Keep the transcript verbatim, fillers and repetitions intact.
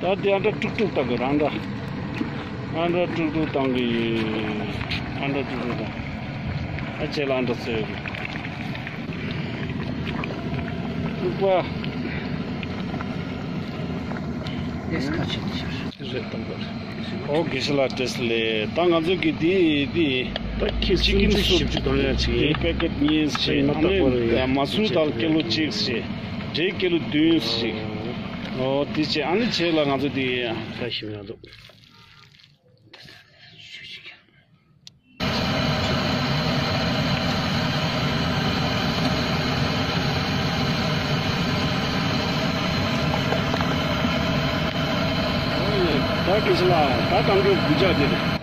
ད་དེ་ཨ་འདྲ་དཀྲུག་དཀྲུག་བཏང་གི་རང་འདྲ། ཨ་འདྲ་དཀྲུག་དཀྲུག་བཏང་གི་ཡིན། ཨ་འདྲ་དཀྲུག་དཀྲུག་བཏང་། ཨ་ཅེ་ལ་ཨ་འདྲ་ཟེར་གི། དཀྲུག་པ། ཨེ་སི་ཁ་ཆེ་ནི་ཤར། རེད་དང་པོ་རེད། ཨོ་དགེ་བཤེས་ལགས་བཀྲ་ཤིས་བདེ་ལེགས། ད་ང་ཚོ་གི་འདི་འདི། ད་ཁྱི་ཅི་ཀིན་སུབ་བཞི་བཅུ་དང་ཡ་ཅིག་ཡིན། པེ་ཀེ་ཊི་གཉིས་ཞིག་ཨ་ནི་མ་སུར་དཱལ་ཀི་ལོ་གཅིག་ཞིག་འབྲས་ཀི་ལོ་བདུན་ཞིག་ཨོ་དེ་བྱས་ཨ་ནི་བྱས་ལ་ང་ཚོ་འདི། ད་ཞིམ་ཡག་འདུག་ད་དགེ་བཤེས་ལགས་ད་གཏམ་རྒྱུད་དགུ་ཆ་དེ་རེད།